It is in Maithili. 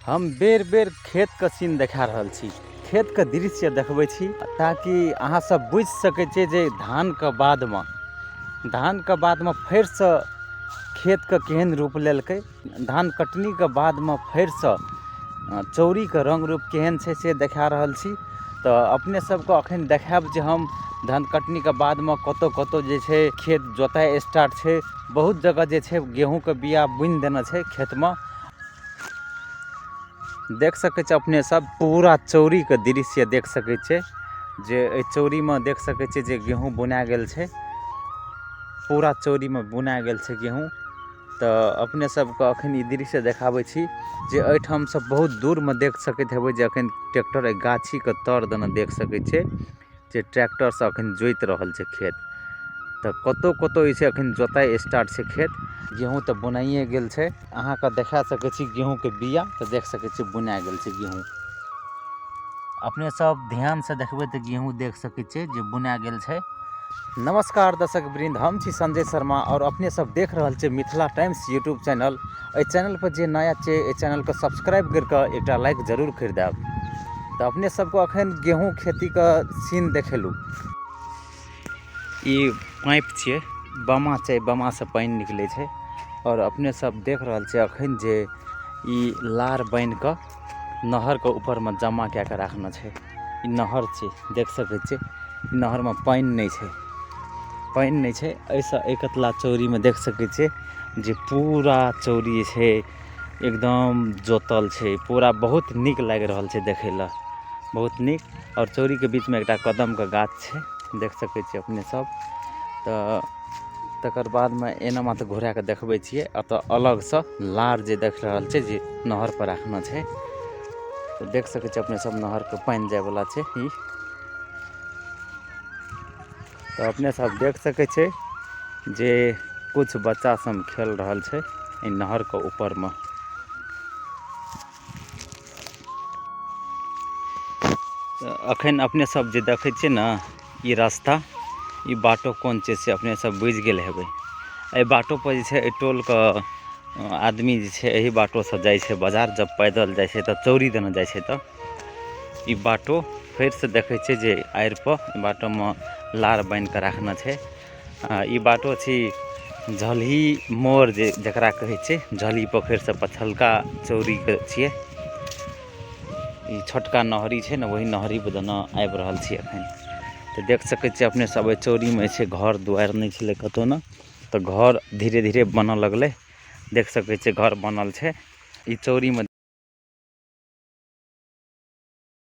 हम बेर बेर खेतके सीन देखा रहल छी, खेतके दृश्य देखबै छी ताकि अहाँ सब बुझि सकै छियै जे धानके बादमे फेरसँ खेतके केहन रूप लेलकै, धान कटनीके बादमे फेरसँ चौरीके रङ्ग रूप केहन छै से देखा रहल छी। तऽ अपने सबके अखन देखायब जे हम धान कटनीके बादमे कतऽ कतऽ जे छै खेत जोताइ स्टार्ट छै। बहुत जगह जे छै गेहूँके बिया बुनि देने छै खेतमे। देख सकै छियै अपने सब पूरा चौरीके दृश्य देख सकै छियै जे एहि चौरीमे देख सकै छियै जे गेहूँ बुना गेल छै, पूरा चौरीमे बुना गेल छै गेहूँ। तऽ अपने सबके अखन ई दृश्य देखाबै छी जे एहिठामसँ बहुत दूरमे देख सकैत हेबै जे अखन ट्रैक्टर एहि गाछीके तर दने देख सकै छियै जे ट्रैक्टरसँ अखन जोति रहल छै खेत। तऽ कतहु कतहु जे छै अखन जोताइ स्टार्ट छै खेत। गेहूँ तऽ बुनाइए गेल छै, अहाँके देखा सकै छी गेहूँके बिया, तऽ देख सकै छी बुना गेल छै गेहूँ। अपने सब ध्यानसँ देखबै तऽ गेहूँ देख सकै छियै जे बुना गेल छै। नमस्कार दर्शक वृंद, हम छी संजय शर्मा और अपने सब देख रहल छियै मिथिला टाइम्स यूट्यूब चैनल। एहि चैनल पर जे नया छै एहि चैनल के सब्सक्राइब करि कऽ एकटा लाइक जरूर करि देब। तऽ अपने सबके अखन गेहूँ खेतीके सीन देखेलहुँ। ई पाइप छियै, बमा छै, बमा से पानि निकलै छै। और अपने सब देख रहल छियै अखन जे ई लार बान्हि कऽ नहरके ऊपरमे जमा कए कऽ राखने छै। ई नहर छै, देख सकै छियै नहरमे पानि नहि छै, पानि नहि छै। एहिसँ एहि कतला चौरीमे देख सकै छियै जे पूरा चौरी जे छै एकदम जोतल छै पूरा। बहुत नीक लागि रहल छै देखै लए, बहुत नीक। आओर चौरीके बीचमे एकटा कदमके गाछ छै, देख सकै छियै अपने सब। तऽ तकर बादमे एनामे तऽ घुरा कऽ देखबै छियै। एतऽ अलगसँ लार जे देख रहल छै जे नहर पर राखने छै, तऽ देख सकै छियै अपने सब नहरके पानि जायवला छै ई। तऽ अपने सब देख सकै छै जे कुछ बच्चा सब खेल रहल छै एहि नहरके ऊपरमे। तऽ अखन अपने सब जे देखै छियै ने ई रास्ता, ई बाटो कोन छै से अपने सब बुझि गेल हेबै। एहि बाटो पर जे छै एहि टोलके आदमी जे छै एहि बाटोसँ जाइ छै बाजार। जब पैदल जाइ छै तऽ चौरी देने जाइ छै। तऽ ई बाटो फेरसँ देखै छियै जे आड़ि पर बाटोमे लार बान्हि कऽ राखने छै। ई बाटो छी झलही मोड़ जे जकरा कहै छै, झलही पोखरिसँ पछलका चौरीके छियै। ई छोटका नहरी छै ने, वही नहरी पर देने आबि रहल छी अखन। तऽ देख सकै छियै अपने सब एहि चौरीमे जे छै घर दुआरि नहि छलै कतहु ने, तऽ घर धीरे धीरे बनऽ लगलै। देख सकै छियै घर बनल छै ई चौरीमे।